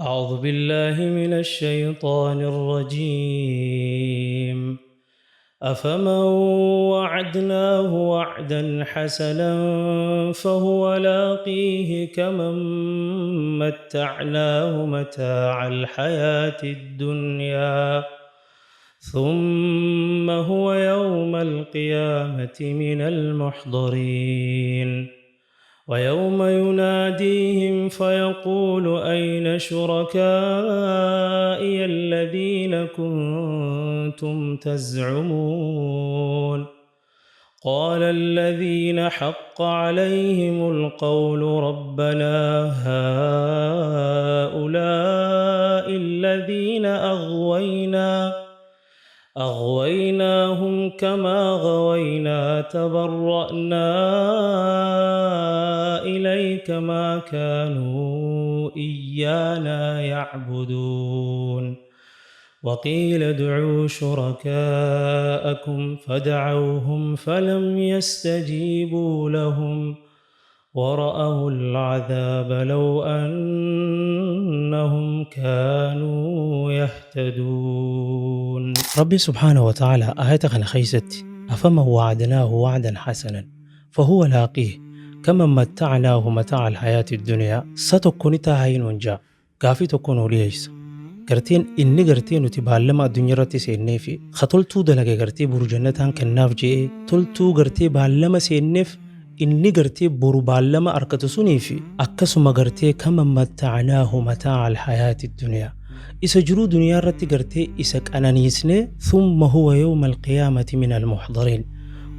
أعوذ بالله من الشيطان الرجيم. أفمن وعدناه وعدا حسنا فهو لاقيه كمن متعناه متاع الحياة الدنيا ثم هو يوم القيامة من المحضرين. ويوم يناديهم فيقول أين شركائي الذين كنتم تزعمون؟ قال الذين حق عليهم القول ربنا هؤلاء الذين أغويناهم كما غوينا تبرأنا إليك ما كانوا إيانا يعبدون. وقيل ادعوا شركاءكم فدعوهم فلم يستجيبوا لهم ورأوا العذاب لو أنهم كانوا يهتدون. ربي سبحانه وتعالى آية kana keessatti أفمن وعدناه وعدا حسنا فهو لاقيه كمن متعناه متاع الحياة الدنيا. Sa tokko ni taahin wanjaa gaafii tokko nu dhiyeessa. Garteen inni gartee nuti baallama addunyaa irratti seennee fi ka toltuu dalage gartee boru jannataan kennaaf je'ee toltuu gartee baallama seenneef inni gartee boru baallama arkatu sunii fi akkasuma gartee كمن متعناه متاع الحياة الدنيا isa jiruu duniyaa irratti gartee isa qananiisne ثم هو يوم القيامة من المحضرين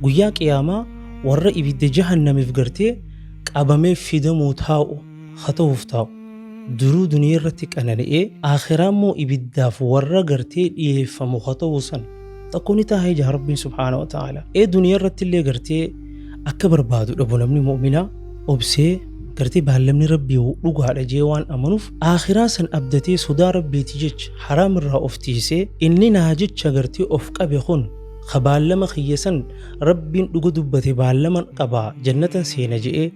guyyaa qiyaamaa warra ibidda jahannamiif gartee qabamee fidamuu taa'u haa ta'uuf taa'u. Duruu duniyaa irratti qanani'ee akhiraa immoo ibiddaaf warra gartee dhiyeeffamu haa ta'u san tokko ni taa'ee jira Rabbiin subhaana wa ta'ala. Ee duniyaa irratti illee gartee akka barbaadu dhabu namni mu'minaa obsee gartee baallamni Rabbii dhugaadha jee waan amanuuf akhiraa san abdatee sodaa Rabbiiti jecha haraam irraa of tiisee inni naa jecha gartee of qabe kun ka baallama kiyya san Rabbiin dhuga dubbate baallama qabaa jannatan seena je'ee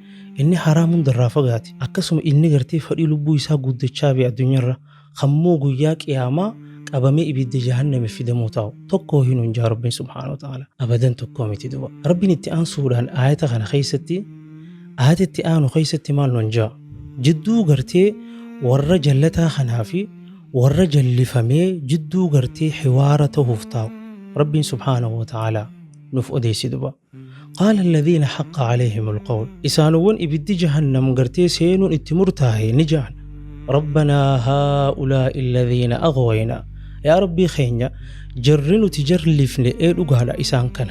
inni haraam hundarraa fagaate. Akkasuma inni gartee fedhii lubbuu isaa guuttachaa bee addunyaarra kammoo guyyaa qiyaamaa qabamee ibidda jahanname fidamuu taa'u tokko hin hunjaa Rabbiin subhaanahu wa ta'ala abadan tokko miti duba. Rabbiin itti aansuudhaan aayata kana keessatti aayata itti aanu keessatti maal nun jaa jidduu gartee warra jallataa kanaa fi warra jallifamee jidduu gartee hiwaara ta'uuf taa'u Rabbiin subhaanahu wa ta'ala nuuf odeessi duba. قال الذين حق عليهم القول إسانوان إبدي جهنم قرتي سينون اتمرتاهي نجان ربنا هؤلاء الذين أغوينا يا ربي خينيا جرنو تجرلفني إيه لقالا إسان كان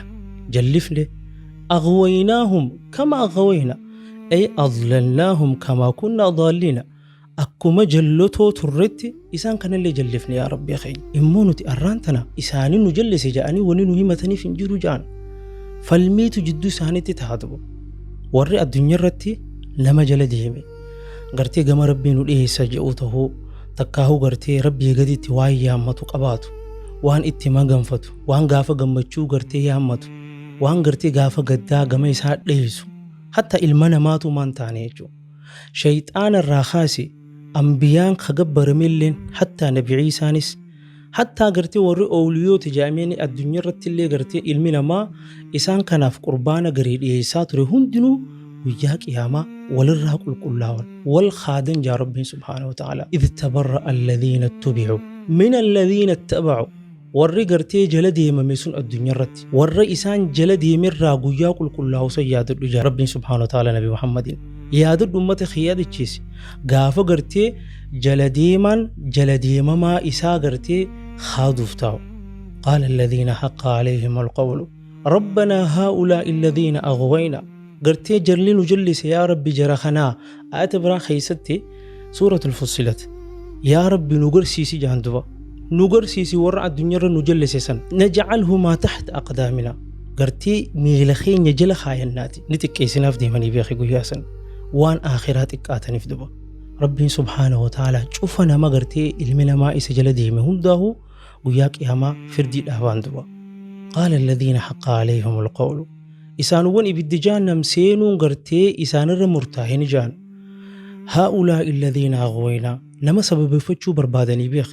جلفني أغويناهم كما أغوينا أي أضللناهم كما كنا ضالين akkuma jallotoo turretti isaan kanallee jallifne yaa Rabbii keenya. Immoo nuti arraan tana isaanii nu jallise jedhanii wanni nu himataniif hin jiru jedhan. Falmiitu jidduu isaaniitti taatu. Warri addunyaa irratti nama jala deeme gartee gama Rabbii nu dhiyeessa jedhu tahuu takkaahuu gartee Rabbii gaditti waan yaammatu qabaatu waan itti maganfatu waan gaafa gammachuu gartee yaammatu waan gartee gaafa gaddaa gama isaa dhiyeessu hatta ilma namaatu maan taane jechuudha. Shayxaana irraa kaase ambiyaan ka gabbaramelleen hattaa nabi Ciisaanis hattaa gartee warri oowliyoota jedhameen addunyaa irratti illee gartee ilmi namaa isaan kanaaf qurbaana garii dhiyeessaa ture hundinuu guyyaa qiyaamaa walirraa qulqullaawan wal khaadan jaa Rabbiin subhaanahu wa ta'ala. إذ تبرأ الذين اتبعوا من الذين اتبعوا warri gartee jala deemame sun addunyaa irratti warra isaan jala deemerraa guyyaa qulqullaa'u san yaadadhu jaa Rabbiin subhaanahu wa ta'ala nabi Muhammadiin. Yaadadhu ummata kee yaadachiisi gaafa gartee jala deemaan jala deemamaa isaa gartee haaduuf taa'u. قال الذين حق عليهم القول ربنا هؤلاء الذين أغوينا gartee jarli nu jallise yaa Rabbi jara kanaa ayata biraa keessatti سورة الفصلت yaa Rabbi nu garsiisi jahan duba nu garsiisi warra addunyaarra nu jallise san نجعلهما تحت أقدامنا gartee miila keenya jala kaayannaati ni xiqqeessinaaf deemanii beeki guyyaa san waan akhiraa xiqqaataniif duba. Rabbiin subhaanahu wa ta'ala cufa nama gartee ilmi namaa isa jala deeme hundaahu guyyaa qiyaamaa firdii dhaabaan duba. قال الذين حق عليهم القول isaanowwan ibiddi jahannam seenuun gartee isaanirra murtaa'e ni jahan هؤلاء الذين أغوينا Nama sababeeffachuu barbaadanii beek.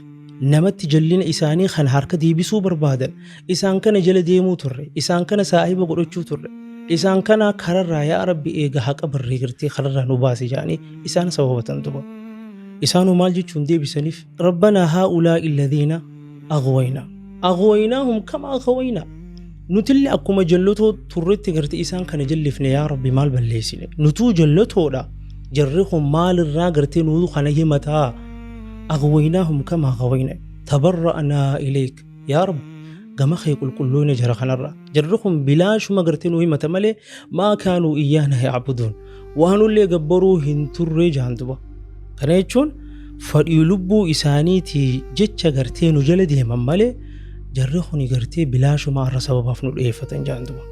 Namatti jallina isaanii kana harka deebisuu barbaadan. Isaan kana jala deemuu turre. Isaan kana saahiba godhachuu turre. Isaan kana kararraa yaa Rabbi eega haqa barree gartee kararraa nu baase jedhanii isaan sababatan duba. Isaanuu maal jechuun deebisaniif? Rabbanaa haa'ulaa'i alladhiina aghwaynaa. Aghwaynaahum kama aghawaynaa. Nutillee akkuma jallatoo turretti gartee isaan kana jallifne yaa Rabbi maal balleessine? Nutuu jallatoodha. Jarri kun maalirraa gartee nuu kana himataa? Aghwaynaahum kama aghawaynaa. Tabarra'naa ilayk. Yaa Rabbi gama kee qulqulloone jara kanarraa. Jarri kun bilaashuma gartee nuu himata malee maa kaanuu iyyaana ya'buduun. Waanullee gabbaruu hin turre jaan duba. Kana jechuun fadhii lubbuu isaaniitii jecha gartee nu jala deeman malee jarri kuni gartee bilaashuma arra sababaaf nu dhiyeeffatan jaan duba.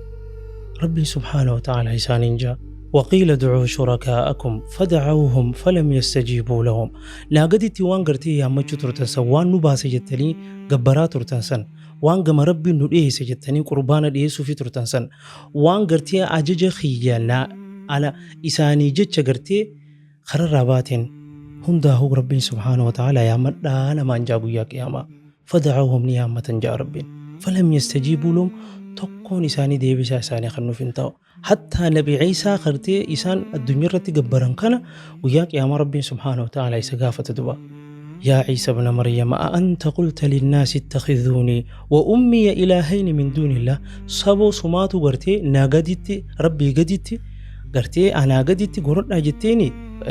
Rabbiin subhaanahu wa ta'ala isaaniin jaa. Waqiila du'uu shurakaa'akum fada'awhum falam yastajiibuu lahum. Naa gaditti waan gartee yaammachuu turtan san waan nu baase jettanii gabbaraa turtan san waan gama Rabbiin nu dhiyeesse jettanii qurbaana dhiyeessuufii turtan san waan gartee ajaja kiyya na ana isaanii jecha gartee kararraa baateen hundaahuu Rabbiin subhaanahu wa ta'aalaa yaammadhaa namaan jaa guyyaa qiyaamaa. Fada'awhum ni yaammatan jaa Rabbiin. Falam yastajiibuu lahum tokkoon isaanii deebisaa isaanii kennuuf hin ta'u. Hattaa Nabi Iisaa gartee isaan addunyaa irratti gabbaran kana guyyaa qiyaamaa Rabbiin subhaanahu wa ta'aalaa isa gaafata duba. Yaa Iisa ibna Maryama a anta qulta linnaasi ittakhidhuunii wa ummiya ilaahayni min duunillah saboo sumaatu gartee naa gaditti Rabbii gaditti gartee anaa gaditti gorodhaa jetteeni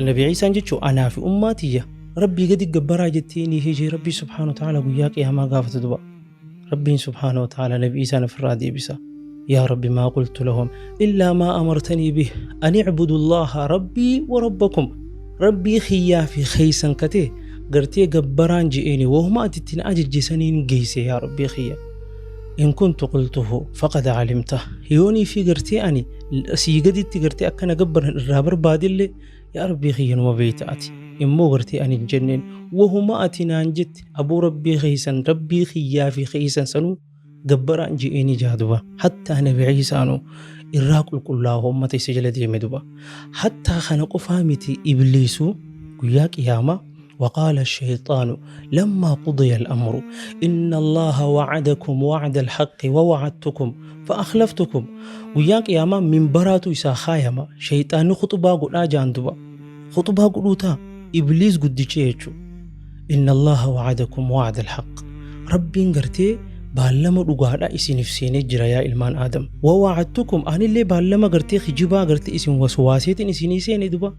Nabi Iisaan jechuu anaa fi ummaa tiyya Rabbii gadi gabbaraa jetteeni hijee Rabbii subhaanahu wa ta'aalaa guyyaa qiyaamaa gaafata duba. Rabbiin subhaanahu wa ta'aalaa Nabi Iisaan ofirraa deebisa. Yaa Rabbi maa qultu lahum illaa maa amartanii bih an i'budu Allaaha Rabbii wa Rabbakum. Rabbii kiyyaa fi keeysan katee gartee gabbaraan je'eeni wahuma ati itti na ajajje saniin geeyse yaa Rabbii kiyya. In kuntu qultuhu faqad calimtah. Yoonii fi gartee ani sii gaditti gartee akka na gabbaran irraa barbaadillee Yaa Rabbii kiyya numa beeyta ati immoo gartee ani hin jenneen wahuma ati naan jette aboo Rabbii keeysan Rabbii kiyyaa fi keeysan sanuu gabbaraan je'eenii jaa duba hattaa nabi Iisaanuu irraa qulqullaahu ummata isa jala deeme duba hattaa kana qofaa miti ibliisuu guyyaa qiyaamaa وقال الشيطان لما قضي الأمر إن الله وعدكم وعد الحق ووعدتكم فأخلفتكم guyyaa qiyaamaa minbaraatu isaa kaayama shayxaanni khuxubaa godhaa jaan duba khuxubaa godhuu taa ibliis guddicha jechuu inna allaha wa'adakum wa'ada alhaq rabbiin gartee baallama dhugaadha isiniif seenee jira yaa ilmaan aadam wa wa'adtukum anillee baallama gartee kijibaa gartee isin waswaaseetiin isinii seene duba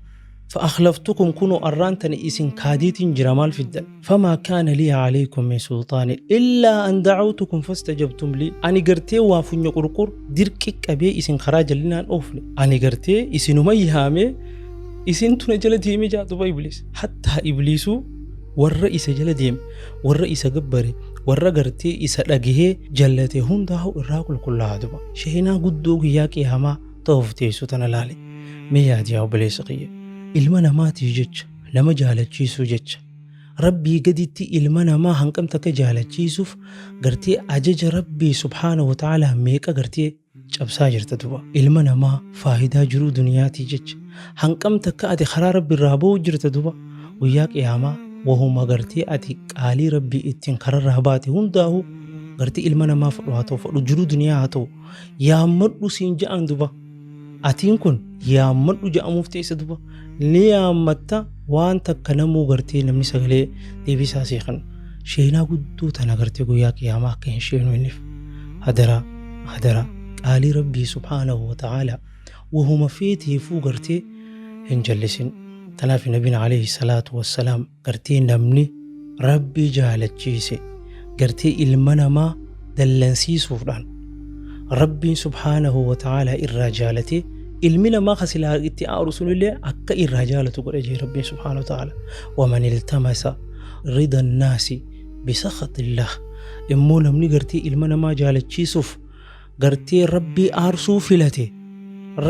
Fa'akhlaftukum kunoo arraan tana isin kaadeetiin jira maal fiddan? Famaa kaana liya alaykum min sulxaanin illaa an da'awtukum fastajabtum lii. Ani gartee waa funya qurqur dirqi qabee isin karaa jallinaan oofne. Ani gartee isinuma yaamee isintu na jala deeme jaa duba ibliis. Hattaa ibliisuu warra isa jala deeme, warra isa gabbare, warra gartee isa dhagahee jallate hundaa'u irraa qulqullaa'a duba. Sheenaa guddoo guyyaa qiyaamaa ta'uuf teessu tana laali. Mee yaadi yaa obboleessa kiyya. Ilma namaatiif jecha, nama jaalachiisuu jecha, Rabbii gaditti ilma namaa hanqam takka jaalachiisuuf gartee ajaja Rabbii subhaanahu wa ta'aalaa meeqa gartee cabsaa jirta duba. Ilma namaa faayidaa jiruu duniyaatii jecha hanqam takka ati karaa Rabbi irraa ba'uu jirta duba. Guyyaa qiyaamaa wahuma gartee ati qaalii Rabbii ittiin kararraa baate hundaa'uu gartee ilma namaa fudhu haa ta'u fudhu jiruu duniyaa haa ta'u yaammadhu siin ja'an duba. Atiin kun yaammadhu ja'amuuf teessa duba. Ni yaammatta waan takka namuu gartee namni sagalee deebisaa sii kennu. Sheenaa guddoo tana gartee guyyaa qiyaamaa akka hin sheenoyneef. Hadaraa hadaraa qaalii Rabbii subhaanahu wa ta'aalaa wahuma feeteefuu gartee hin jallisin. Tanaaf nabiin alayhi salaatu wassalaam gartee namni Rabbi jaalachiise gartee ilma namaa dallansiisuudhaan Rabbiin subhaanahu wa ta'aalaa irraa jaalatee ilmi namaa ka silaa itti aaru sunillee akka irraa jaalatu godhe jee Rabbiin subhaanahu wa ta'aalaa. Waman iltamasa rida naasi bisakhatillah immoo namni gartee ilma namaa jaalachiisuuf gartee Rabbii aarsuu filate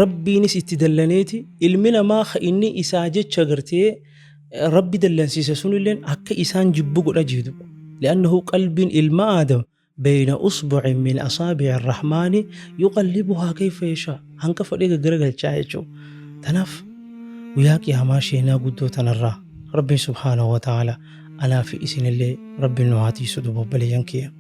Rabbiinis itti dallaneeti ilmi namaa ka inni isaa jecha gartee Rabbi dallansiise sunilleen akka isaan jibbu godha jee duba. Li'annahu qalbiin ilma Aadam bayna usbu'in min asaabi'i rahmaani yuqallibuhaa kayfa yashaa. Hanqa fedhee gaggaragalchaa jechuudha. Tanaaf guyyaa qiyaamaa sheenaa guddoo tanarraa Rabbiin subhaanahu wa ta'ala anaa fi isinillee Rabbiin nu haa tiisu duuba obboleeyyan kiyya.